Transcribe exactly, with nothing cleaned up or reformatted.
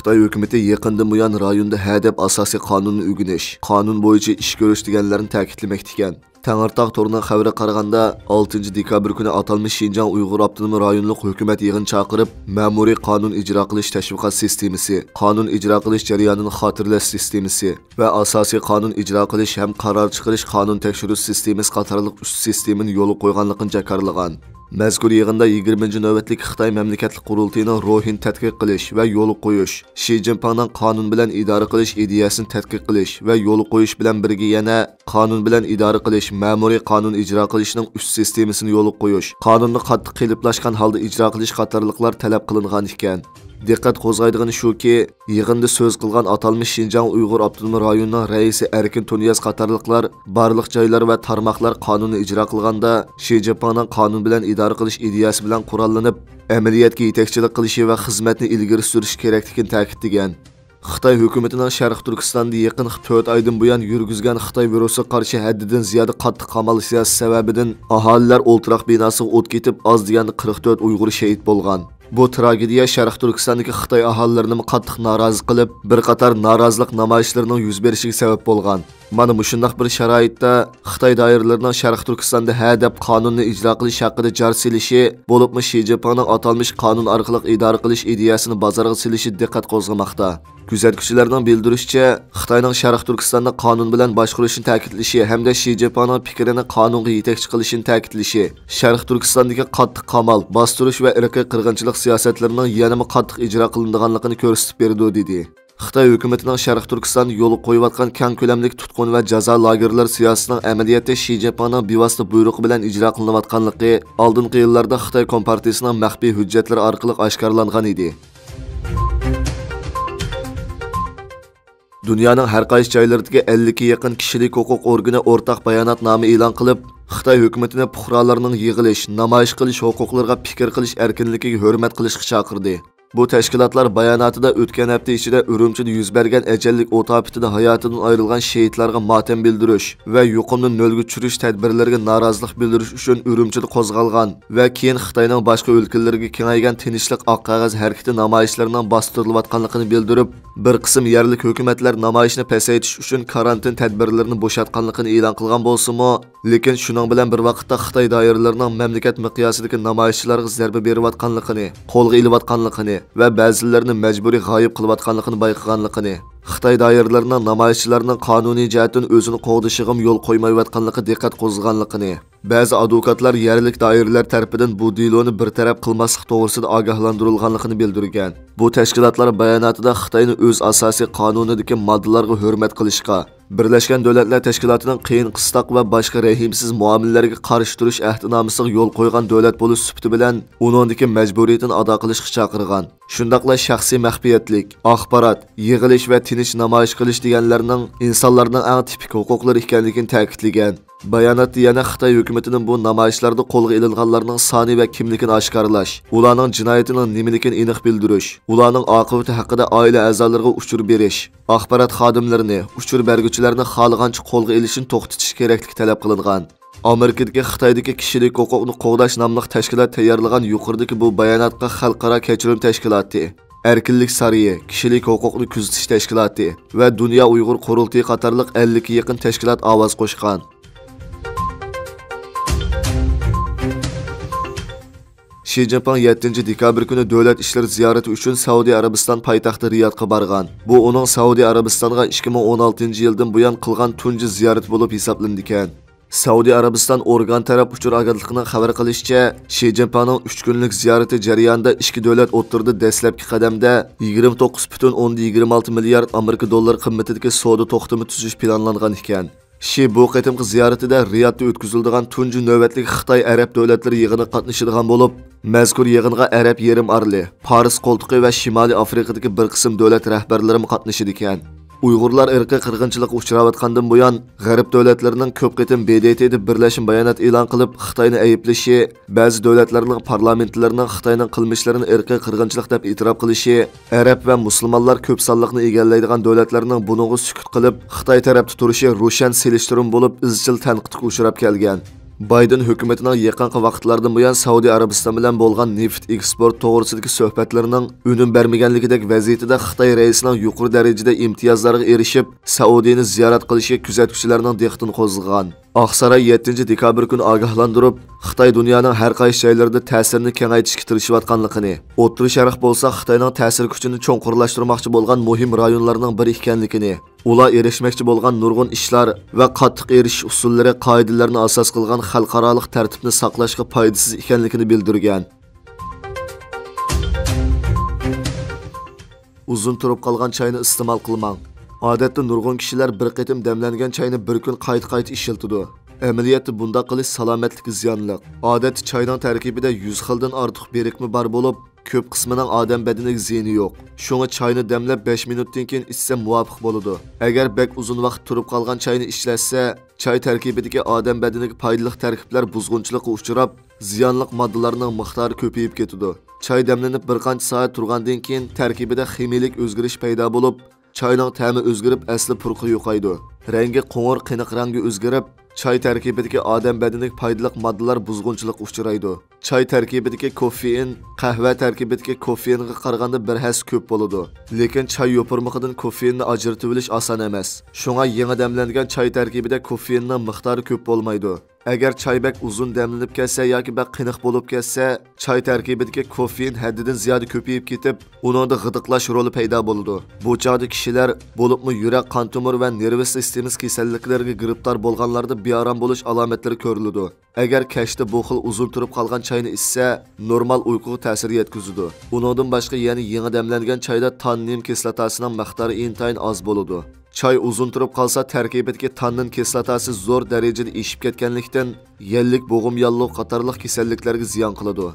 خىتاي ھۆكۈمىتى يېقىندىن بۇيان رايوندا ھەدەپ ئاساسىي قانۇننى ئۆگىنىش، قانۇن بويىچە ئىش كۆرۈش دېگەنلەرنى تەكىتلىمەكتە ئىكەن. تەڭرىتاغ تورىنىڭ خەۋىرىگە قارىغاندا، ئالتىنچى دېكابىر كۈنى ئاتالمىش شىنجاڭ ئۇيغۇر ئاپتونوم رايونلۇق ھۆكۈمەت يىغىن چاقىرىپ، مەمۇرىي قانۇن ئىجرا قىلىش تەشۋىقات سىستېمىسى، قانۇن ئىجرا قىلىش جەريانىنى خاتىرىلەش سىستېمىسى ۋە ئاساسىي قانۇن ئىجرا قىلىش ھەم قارار چىقىرىش قانۇن تەكشۈرۈش سىستېمىسى قاتارلىق ئۈچ سىستېمىنى يولغا قويغانلىقىنى جاكارلىغان. مەزكۇر يىغىندا يىگىرمىنچى نۆۋەتلىك خىتاي مەملىكەتلىك قۇرۇلتىيىنىڭ روھىنى تەتقىق قىلىش ۋە يولغا قويۇش، شى جىنپىڭنىڭ قانۇن بىلەن ئىدارە قىلىش ئىدىيەسىنى تەتقىق قىلىش ۋە يولغا قويۇش بىلەن بىرگە يەنە قانۇن بىلەن ئىدارە قىلىش، مەمۇرىي قانۇن ئىجرا قىلىشنىڭ ئۈچ سىستېمىسىنى يولغا قويۇش، قانۇننى قاتتىق قېلىپلاشقان ھالدا ئىجرا قىلىش قاتارلىقلار تەلەپ قىلىنغان ئىكەن. دىققەت قوزغايدىغىنى شۇكى، يىغىندا سۆز قىلغان ئاتالمىش شىنجاڭ ئۇيغۇر ئاپتونوم رايونىنىڭ رەئىسى ئەركىن تۇنىياز قاتارلىقلار بارلىق جايلار ۋە تارماقلار قانۇننى ئىجرا قىلغاندا، شى جىنپىڭنىڭ قانۇن بىلەن ئىدارە قىلىش ئىدىيەسى بىلەن قوراللىنىپ، ئەمەلىيەتكە يېتەكچىلىك قىلىشى ۋە خىزمەتنى ئىلگىرى سۈرۈشى كېرەكلىكىنى تەكىتلىگەن. خىتاي ھۆكۈمىتىنىڭ شەرقىي تۈركىستاندا يېقىنقى تۆت ئايدىن بۇيان يۈرگۈزگەن خىتاي ۋىرۇسىغا قارشى ھەددىدىن زىيادە قاتتىق قامال سىياسىتى سەۋەبىدىن ئاھالىلەر ئولتۇراق بىناسىغا ئوت كېتىپ، ئاز دېگەندە قىرىق تۆت ئۇيغۇر شېھىت بولغان. بۇ تراگېدىيە شەرقىي تۈركىستاندىكى خىتاي ئاھالىلىرىنىمۇ قاتتىق نارازى قىلىپ، بىر قاتار نارازىلىق نامايىشلىرىنىڭ يۈز بېرىشىگە سەۋەب بولغان. مانا مۇشۇنداق بىر شارائىتتا خىتاي دائىرىلىرىنىڭ شەرقىي تۈركىستاندا ھە دەپ قانۇننى ئىجرا قىلىش ھەققىدە جار سېلىشى، بولۇپمۇ شى جىنپىڭنىڭ ئاتالمىش قانۇن ئارقىلىق ئىدارە قىلىش ئىدىيەسىنى بازارغا سېلىشى دىققەت قوزغىماقتا. كۆزەتكۈچىلەرنىڭ بىلدۈرۈشىچە، خىتاينىڭ شەرقىي تۈركىستاندا قانۇن بىلەن باشقۇرۇشنى تەكىتلىشى ھەمدە شى جىنپىڭنىڭ پىكرىنى قانۇنغا يېتەكچى قىلىشىنى تەكىتلىشى، شەرقىي تۈركىستاندىكى قاتتىق قامال، باستۇرۇش ۋە ئىرقىي قىرغىنچىلىق سىياسەتلىرىنىڭ يەنىمۇ قاتتىق ئىجرا قىلىنىدىغانلىقىنى كۆرسىتىپ بېرىدۇ، دېدى. خىتاي ھۆكۈمىتىنىڭ شەرقىي تۈركىستاندا يولغا قويۇۋاتقان كەڭ كۆلەملىك تۇتقۇن ۋە جازا لاگېرلىرى سىياسىتىنىڭ ئەمەلىيەتتە شى جىنپىڭنىڭ بىۋاسىتە بۇيرۇقى بىلەن ئىجرا قىلىنىۋاتقانلىقى ئالدىنقى يىللاردا خىتاي كومپارتىيىسىنىڭ مەخپىي ھۆججەتلىرى ئارقىلىق ئاشكارىلانغان ئىدى. دۇنيانىڭ ھەر قايسى جايلىرىدىكى ئەللىككە يېقىن كىشىلىك ھوقۇق ئورگىنى ئورتاق باياناتنامە ئېلان قىلىپ، خىتاي ھۆكۈمىتىنى پۇقرالارنىڭ يىغىلىش، نامايىش قىلىش ھوقۇقلىرىغا، پىكىر قىلىش ئەركىنلىكىگە ھۆرمەت قىلىشقا چاقىردى. بۇ تەشكىلاتلار باياناتىدا ئۆتكەن ھەپتە ئىچىدە ئۈرۈمچىدە يۈز بەرگەن ئەجەللىك ئوت ئاپىتىدە ھاياتىدىن ئايرىلغان شېھىتلارغا ماتەم بىلدۈرۈش ۋە يۇقۇمنى نۆلگە چۈشۈرۈش تەدبىرلىرىگە نارازىلىق بىلدۈرۈش ئۈچۈن ئۈرۈمچىدە قوزغالغان ۋە كېيىن خىتاينىڭ باشقا ئۆلكىلىرىگە كېڭەيگەن تىنچلىق ئاق قەغەز ھەرىكىتى نامايىشلىرىنىڭ باستۇرۇلۇۋاتقانلىقىنى بىلدۈرۈپ، بىر قىسىم يەرلىك ھۆكۈمەتلەر نامايىشنى پەسەيتىش ئۈچۈن كارانتىن تەدبىرلىرىنى بوشاتقانلىقىنى ئېلان قىلغان بولسىمۇ، لېكىن شۇنىڭ بىلەن بىر ۋاقىتتا خىتاي دائىرىلىرىنىڭ مەملىكەت مىقياسىدىكى نامايىشچىلارغا زەربە بېرىۋاتقانلىقىنى، قولغا ئېلىۋاتقانلىقىنى ۋە بەزىلىرىنى مەجبۇرىي غايىب قىلىۋاتقانلىقىنى بايقىغانلىقىنى، خىتاي دائىرىلىرىنىڭ نامايىشچىلارنىڭ قانۇنىي جەھەتتىن ئۆزىنى قوغدىشىغىمۇ يول قويمايۋاتقانلىقى دىققەت قوزغىغانلىقىنى، بەزى ئادۋوكاتلار يەرلىك دائىرىلەر تەرىپىدىن بۇ دېلونى بىر تەرەپ قىلماسلىق توغرىسىدا ئاگاھلاندۇرۇلغانلىقىنى بىلدۈرگەن. بۇ تەشكىلاتلار باياناتىدا خىتاينى ئۆز ئاساسىي قانۇنىدىكى ماددىلارغا ھۆرمەت قىلىشقا، بىرلەشكەن دۆلەتلەر تەشكىلاتىنىڭ قىيىن قىستاق ۋە باشقا رەھىمسىز مۇئامىلىلەرگە قارشى تۇرۇش ئەھدىنامىسىغا يول قويغان دۆلەت بولۇش سۈپىتى بىلەن ئۇنىڭدىكى مەجبۇرىيىتىنى ئادا قىلىشقا چاقىرغان. شۇنداقلا شەخسىي مەخپىيەتلىك، ئاخبارات، يىغىلىش ۋە تىنچ نامايىش قىلىش دېگەنلەرنىڭ ئىنسانلارنىڭ ئەڭ تىپىك ھوقۇقلىرى ئىكەنلىكىنى تەكىتلىگەن. باياناتتا يەنە خىتاي ھۆكۈمىتىنىڭ بۇ نامايىشلاردا قولغا ئېلىنغانلارنىڭ سانى ۋە كىملىكىنى ئاشكارىلاش، ئۇلارنىڭ جىنايىتىنىڭ نېمىلىكىنى ئېنىق بىلدۈرۈش، ئۇلارنىڭ ئاقىۋىتى ھەققىدە ئائىلە ئەزالىرىغا ئۇچۇر بېرىش، ئاخبارات خادىملىرىنى، ئۇچۇر بەرگۈچىلەرنى خالىغانچە قولغا ئېلىشنى توختىتىش كېرەكلىكى تەلەپ قىلىنغان. ئامېرىكىدىكى خىتايدىكى كىشىلىك ھوقۇقنى قوغداش ناملىق تەشكىلات تەييارلىغان يۇقىرىدىكى بۇ باياناتقا خەلقئارا كەچۈرۈم تەشكىلاتى، ئەركىنلىك سارىيى، كىشىلىك ھوقۇقنى كۆزىتىش تەشكىلاتى ۋە دۇنيا ئۇيغۇر قۇرۇلتىيى قاتارلىق ئەللىككە يېقىن تەشكىلات ئاۋاز قوشقان. شى جىنپىڭ يەتتىنچى دېكابىر كۈنى دۆلەت ئىشلىرى زىيارىتى ئۈچۈن سەئۇدى ئەرەبىستان پايتەختى رىيادقا بارغان. بۇ ئۇنىڭ سەئۇدى ئەرەبىستانغا ئىككى مىڭ ئون ئالتىنچى يىلدىن بۇيان قىلغان تۇنجى زىيارىتى بولۇپ ھېسابلىنىدىكەن. سەئۇدى ئەرەبىستان ئورگان تەرەپ ئۇچۇر ئاگېنتلىقىنىڭ خەۋەر قىلىشىچە، شى جىنپىڭنىڭ ئۈچ كۈنلۈك زىيارىتى جەريانىدا ئىككى دۆلەت ئوتتۇرىدا دەسلەپكى قەدەمدە يىگىرمە توققۇز پۈتۈن ئوندىن يىگىرمە ئالتە مىليارد ئامېرىكا دوللىرى قىممىتىدىكى سودا توختىمى تۈزۈش پىلانلانغان ئىكەن. شى بۇ قېتىمقى زىيارىتىدە رىيادتا ئۆتكۈزۈلىدىغان تۇنجى نۆۋەتلىك خىتاي ئەرەب دۆلەتلىرى يىغىنىغا قاتنىشىدىغان بولۇپ، مەزكۇر يىغىنغا ئەرەب يېرىم ئارىلى، پارس قولتۇقى ۋە شىمالىي ئافرىقىدىكى بىر قىسىم دۆلەت رەھبەرلىرىمۇ قاتنىشىدىكەن. ئۇيغۇرلار ئىرقىي قىرغىنچىلىققا ئۇچراۋاتقاندىن بۇيان، غەرب دۆلەتلىرىنىڭ كۆپ قېتىم ب د ت دا بىرلەشمە بايانات ئېلان قىلىپ، خىتاينى ئەيىبلىشى، بەزى دۆلەتلەرنىڭ پارلامېنتلىرىنىڭ خىتاينىڭ قىلمىشلىرىنى ئىرقىي قىرغىنچىلىق دەپ ئېتىراپ قىلىشى، ئەرەب ۋە مۇسۇلمانلار كۆپ سانلىقنى ئىگىلەيدىغان دۆلەتلەرنىڭ بۇنىڭغا سۈكۈت قىلىپ، خىتاي تەرەپتە تۇرۇشى روشەن سېلىشتۇرما بولۇپ، ئىزچىل تەنقىدكە ئۇچراپ كەلگەن. بايدېن ھۆكۈمىتىنىڭ يېقىنقى ۋاقىتلاردىن بۇيان سەئۇدى ئەرەبىستان بىلەن بولغان نېفىت ئېكسپورت توغرىسىدىكى سۆھبەتلىرىنىڭ ئۈنۈم بەرمىگەنلىكىدەك ۋەزىيىتىدە خىتاي رەئىسىنىڭ يۇقىرى دەرىجىدە ئىمتىيازلارغا ئېرىشىپ، سەئۇدىنى زىيارەت قىلىشى كۆزەتكۈچىلەرنىڭ دىققىتىنى قوزغىغان. ئاقساراي يەتتىنچى دېكابىر كۈنى ئاگاھلاندۇرۇپ، خىتاي دۇنيانىڭ ھەر قايسى جايلىرىدا تەسىرىنى كېڭەيتىشكە تىرىشىۋاتقانلىقىنى، ئوتتۇرا شەرق بولسا خىتاينىڭ تەسىر كۈچىنى چوڭقۇرلاشتۇرماقچى بولغان مۇھىم رايونلارنىڭ بىرى ئىكەنلىكىنى، ئۇلار ئېرىشمەكچى بولغان نۇرغۇن ئىشلار ۋە قاتتىق ئېرىشىش ئۇسۇللىرى، قائىدىلەرنى ئاساس قىلغان خەلقئارالىق تەرتىپنى ساقلاشقا پايدىسىز ئىكەنلىكىنى بىلدۈرگەن. ئۇزۇن تۇرۇپ قالغان چاينى ئىستېمال قىلماڭ. ئادەتتە نۇرغۇن كىشىلەر بىر قېتىم دەملەنگەن چاينى بىر كۈن قايتا-قايتا ئىشلىتىدۇ. ئەمەلىيەتتە بۇنداق قىلىش سالامەتلىككە زىيانلىق. ئادەتتە چاينىڭ تەركىبىدە يۈز خىلدىن ئارتۇق بىرىكمە بار بولۇپ، كۆپ قىسمىنىڭ ئادەم بەدىنىگە زىيىنى يوق. شۇڭا چاينى دەملەپ بەش مىنۇتتىن كېيىن ئىچسە مۇۋاپىق بولىدۇ. ئەگەر بەك ئۇزۇن ۋاقىت تۇرۇپ قالغان چاينى ئىچىلەتسە، چاي تەركىبىدىكى ئادەم بەدىنىگە پايدىلىق تەركىبلەر بۇزغۇنچىلىققا ئۇچراپ، زىيانلىق ماددىلارنىڭ مىقدارى كۆپىيىپ كېتىدۇ. چاي دەملىنىپ بىر قانچە سائەت تۇرغاندىن كېيىن تەركىبىدە خىمىيىلىك ئۆزگىرىش پەيدا بولۇپ، چاينىڭ تەمى ئۆزگىرىپ، ئەسلى پۇرىقى يوقايدۇ. رەڭگى قوڭۇر قېنىق رەڭگە ئۆزگىرىپ، چاي تەركىبىدىكى ئادەم بەدىنىگە پايدىلىق ماددىلار بۇزغۇنچىلىققا ئۇچرايدۇ. چاي تەركىبىدىكى كوفېئىن، قەھۋە تەركىبىدىكى كوفېئىنغا قارىغاندا بىر ھەسسە كۆپ بولىدۇ. لېكىن چاي يوپۇرمىقىدىن كوفېئىننى ئاجرىتىۋېلىش ئاسان ئەمەس. شۇڭا يېڭى دەملەنگەن چاي تەركىبىدە كوفېئىننىڭ مىقدارى كۆپ بولمايدۇ. ئەگەر چاي بەك ئۇزۇن دەملىنىپ كەتسە ياكى بەك قېنىق بولۇپ كەتسە، چاي تەركىبىدىكى كوفېئىن ھەددىدىن زىيادە كۆپىيىپ كېتىپ، ئۇنىڭدا غىدىقلاش رولى پەيدا بولىدۇ. بۇ چاغدا كىشىلەر، بولۇپمۇ يۈرەك، قان تومۇر ۋە نېرۋا سىستېمىسى كېسەللىكلىرىگە گىرىپتار بولغانلاردا بىئارام بولۇش ئالامەتلىرى كۆرۈلىدۇ. ئەگەر كەچتە بۇ خىل ئۇزۇن تۇرۇپ قالغان چاينى ئىچسە، نورمال ئۇيقۇغا تەسىر يەتكۈزىدۇ. ئۇنىڭدىن باشقا يەنە يېڭى دەملەنگەن چايدا تاننىن كىسلاتاسىنىڭ مىقدارى ئىنتايىن ئاز بولىدۇ. چاي ئۇزۇن تۇرۇپ قالسا، تەركىبىدىكى تاننىن كىسلاتاسى زور دەرىجىدە ئېشىپ كەتكەنلىكتىن، يەللىك بوغۇم ياللۇغى قاتارلىق كېسەللىكلەرگە زىيان قىلىدۇ.